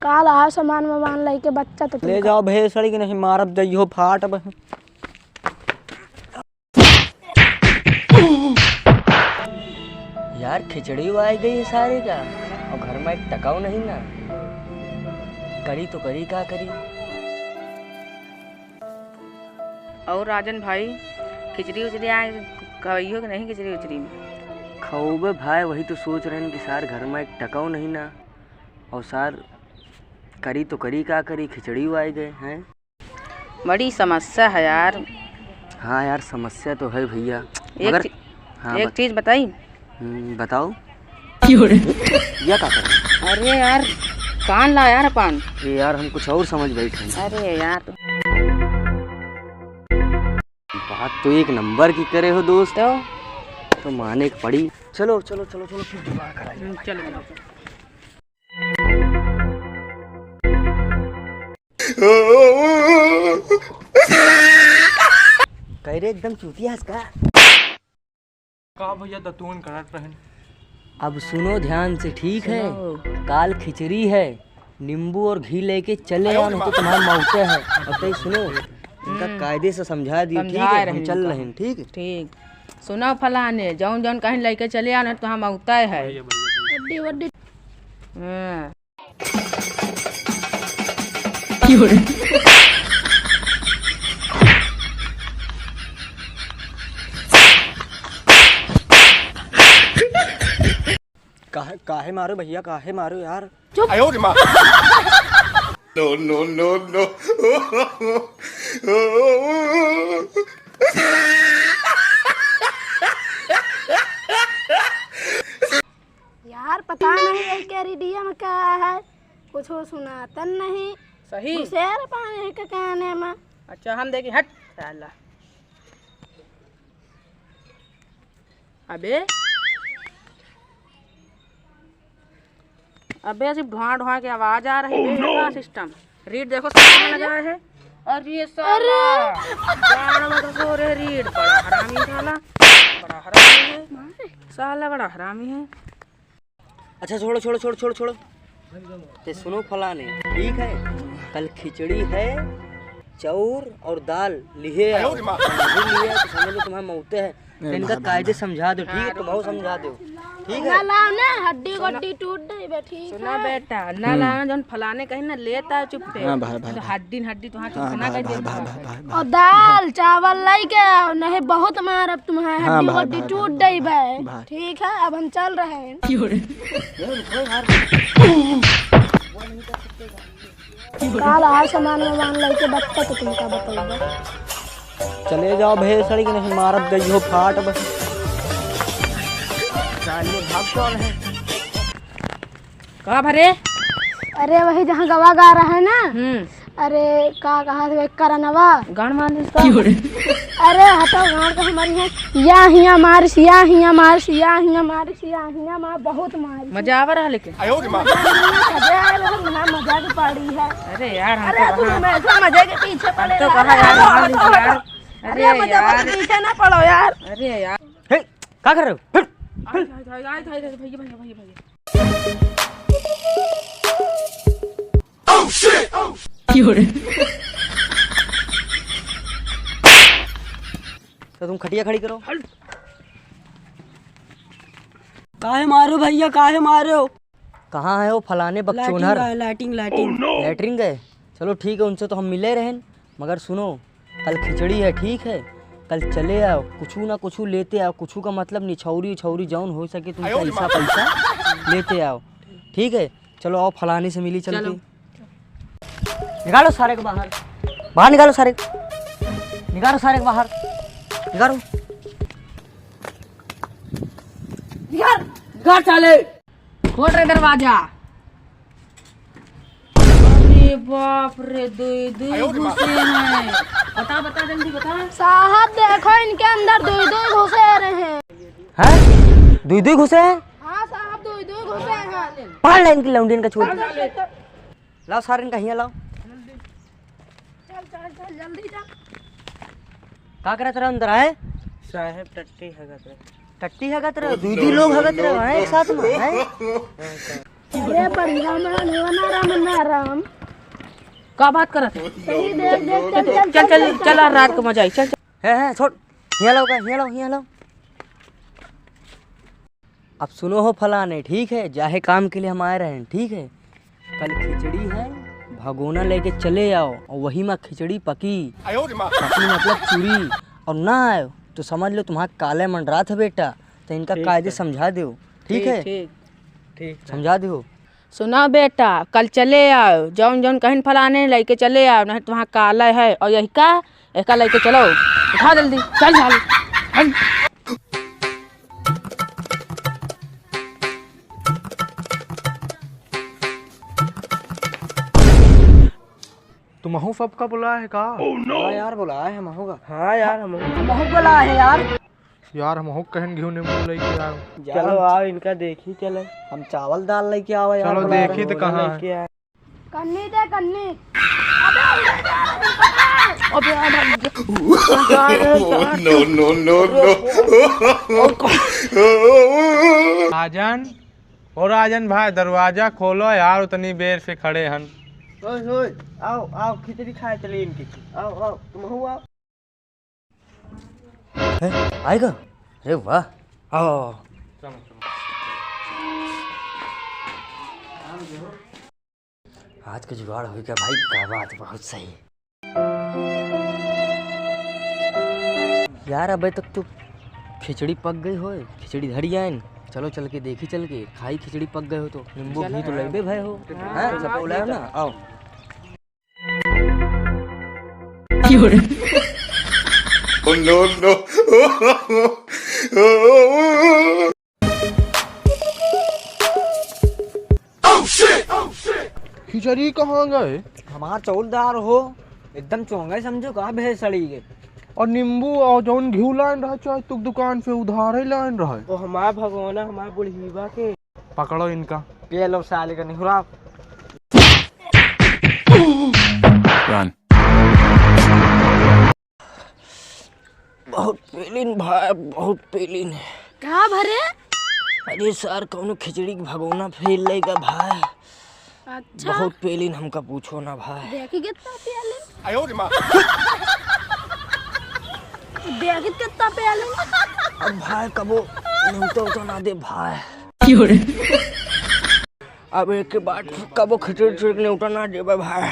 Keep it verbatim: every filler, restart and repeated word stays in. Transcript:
काल आओ सामान वामान लइके, बच्चा तो ले तुमका। जाओ भेसड़ी के, नहीं मारब जइहो फाट अब। यार, खिचड़ी आइ गई है सारे का, और घर मा एक टकाऊ नहीं ना। करी तो करी, का करी? और राजन भाई, खिचड़ी उचड़ी आए, खइहो कि नहीं खिचड़ी उचड़ी में? खउबे भाई, वही तो सोच रहेन कि सार घर मा एक टकाऊ नहीं ना, और सार करी तो करी, का करी, खिचड़ी आइ गए हैं। बड़ी समस्या है यार। हाँ यार, समस्या तो है भइया, एक मगर ची-, हाँ, एक बत-, चीज बताई? हम्म, बताओ। या का करे? अरे यार, कान ला यार अपन। ये यार, हम कुछ और समझ बैठे हैं। अरे यार। बात तो एक नंबर की करे हो दोस्त। तो? तो माने के पड़ी। चलो, चलो, चलो, चलो, फिर जुगाड़ कराई। हम्म, चलो, चलो। कह रे, एकदम चूतिया हस का? का भइया, दतुअन करत रहेन। अब सुनो ध्यान से, ठीक है? सुनो। काल खिचड़ी है, नींबू और घी लेके चले आओ, नहीं तो तुम्हारा मौते है। और तई सुनो, इनका हम्म। कायदे से समझा दियो, ठीक समझा है? हम रहेन चल इनका। रहेन, ठीक है? ठीक। सुनो फलाने, जौन जौन कहीं लेके चले आओ, नहीं तो हम मौते है। भइया, भइया, भइया। हड्डी वड्डी। हाँ। काहे, काहे मारो भइया, काहे मारो यार? चुप। आयो रे माँ। No, no, no, no। यार, पता नहीं ये के रेडियो में का है, कुछ सुनातन नहीं। सही। घुसेर पानी है के काने में। अच्छा, हम देखी, हट साला। अबे, अबे, सिर्फ ढुआ ढुआ के आवाज आ रही है। Oh, no! का सिस्टम? रीड देखो, सामने लगा है। अरे, ये साला। अरे! गाड़ में घुसो रे रीड, बड़ा हरामी साला, बड़ा हरामी है। साला बड़ा हरामी है। अच्छा, छोड़ो, छोड़ो, छोड़ो, छोड़ो, छोड़ो। ते सुनो फलाने, ठीक है, कल खिचड़ी है, चाउर और दाल लिहे आओ। आयो रे माँ। नहीं लिहे आओ तो समझ लो तुम्हारा मौते है। ए, इनका भाई, कायदे भाई। समझा दो, ठीक है? तुम समझा दो, ठीक है? ना लाओ ना, हड्डी गोड्डी टूट गई बे, ठीक है? सुना बेटा, ना लाओ, जौन फलाने कहीं ना लेता है चुप्पे। हाँ, भाई, भाई, तो भाई। हड्डी न हड्डी तो हाँ, चुप ना भाई, कर भाई, देता भाई, है। भाई, भाई, और भाई। दाल चावल लेके आओ, नहीं बहुत मारब तुम्हारे, हाँ, हड्डी भाई, गोड्डी भाई, टूट भाई, गई भाई, बे। भाई। ठीक है, अब हम चल रहे हैं। क्यों रे? काल आओ सामान वामान लेके, बच्चा तो तुमका बताऊंगा। चले जाओ भेसड़ी के, नहीं मारब जइहो फाट बस। साले भाग कौन है? का भरे? अरे वही जहाँ गवा गा रहा है ना। हम्म। अरे का कहा थे करनवा? गान मान इसका। क्यों रे? अरे हटो गान को हमारी है। या हिया मारिस, या हिया मारिस, या हिया मारिस। सियाहिया माँ बहुत मारी। मजा आवा रहा लेकिन। आयो रे माँ। मजा आया, लेकिन हाँ, मजा की पारी है। अरे यार, हम अरे तो तू कहाँ, हमेशा मजे के पीछे हम पड़े तो रह कहाँ रहे यार, हो। मान लीजिए यार। अरे अरे मजा यार। के पीछे ना पड़ो यार। अरे यार। हे, का कर रहे हो? हट। आए, आए, आए, आए, आए, भैया, भैया, भैया, भैया। क्यों रे? तो तुम खटिया खड़ी करो। काहे मारो भैया, काहे मारो? कहाँ है वो फलाने बकचोनहर? लाटिंग, लाटिंग, लाटिंग। लैट्रिन गए? चलो ठीक है, उनसे तो हम मिले रहेन, मगर सुनो, कल खिचड़ी है, ठीक है? कल चले आओ, कुछू ना कुछू लेते आओ, कुछू का मतलब निछौरी उछौरी जौन हो सके तुमका आयो रे ऐसा माँ। पैसा लेते आओ, ठीक है? चलो आओ, फलानी से मिली चल चलो। के। निकालो सारे को बाहर, बाहर निकालो सारे को, निकालो सारे को बाहर, निकालो। निकाल, निकाल साले। खोल रे दरवाजा। अरे बाप रे, दुई दुई आयो रे माँ। घुसे हैं। बता, बता, जल्दी बता। साहब देखो, इनके अंदर दुई दुई घुसेर हैं। हैं? दुई दुई घुसे हैं? हाँ साहब, दुई दुई घुसे हैं। पकड़ ले इनकी लौंडियन का छोड़। चल, चल, चल। लाओ सारे इनका हियाँ लाओ। चल, चल, चल, जल्दी चल। का करत रहे अंदर आए? साहेब टट्टी हगत रहे। टट्टी हगत रहे? दुई दुई लोग हगत रहे हैं एक साथ में, हैं? अरे बढ़िया मान हो ना राम, ना राम। का बात करत है? सही देख, देख, चल, चल, चल, चल, चल, चल, चल, आज रात को मजा आई, चल, चल। है, है, छोड़। हियाँ लाओ का, हियाँ लाओ, हियाँ लाओ। अब सुनो हो फलाने, ठीक है, जाहे काम के लिए हम आए रहे हैं, ठीक है, कल खिचड़ी है, भगोना लेके चले आओ और वही मा खिचड़ी पकी। आयो रे माँ। पकी मतलब चूरी, और ना आयो तो समझ लो तुम्हारा काले मंडरात है बेटा, तो इनका ठीक कायदे है। समझा दो, ठीक ठीक, है? ठीक। ठीक है। समझा दो। सुना बेटा, कल चले आओ, जौन जौन कहिन फलाने लइके चले आओ, नहीं तुम्हारा काला है। और यही का, एका लइके चलो, उठा जल्दी, चल झालू, चल। तुमहू सबका बुलाया है का? हाँ यार, बुलाया है हमहू का। हाँ यार, हमहू। हमहू बुलाया है यार। यार, हमहू कहन घिउ नींबू लइके आओ। चलो आओ, इनका देखी चले। हम चावल दाल लइके आवा यार, चलो बुला देखी रहे। तो कहाँ है? लइके आए। कन्नी दे, कन्नी। अबे, अबे, अबे, अबे। No, no, no, no। राजन, ओ राजन भाई, दरवाजा खोलो यार, उतनी बेर से खड़े हन। ओए, ओए, आओ, आओ, खिचड़ी खाए चली इनकी। आओ, आओ, तुमहू आओ। हैं? आएगा? अरे वाह, आओ, आओ, आओ। आज का जुगाड़ होई का भाई, का बात, बहुत सही। यार, अबे तक तो खिचड़ी पक गई होए, खिचड़ी धरी आइन। चलो, चल के देखी, चल के खाई, खिचड़ी पक गए हो तो। नींबू घी तो लेबे भए हो। हाँ, हाँ, सब बोला है ना, आओ। Oh, no, no। खिचड़ी कहाँ गए? हमार चौलदार हो, एकदम चोंगा समझो का, भेसड़ी के। और नींबू और जौन घिउ लाइन रहा, चाहे तुक दुकान से उधारे लाइन रहा। ओ हमार भगवाना, हमार बुढ़ीबा के। पकड़ो इनका। ये लो साले का निहुरा। Run। बहुत पेलिन भाई, बहुत पेलिन। का भरे? अरे सर, कौनो खिचड़ी के भगोना फेल लइगा भाई। अच्छा। बहुत पेलिन, हमका पूछो ना भाई। देखी कितना पेलिन। आयो रे माँ। देखी कितना पेलिन। अब भाई कबो नेवता उता ना दे भाई। क्यों रे? अब एक के बाद कबो खिचड़ी उचड़ी के नेवता ना देबे भाई।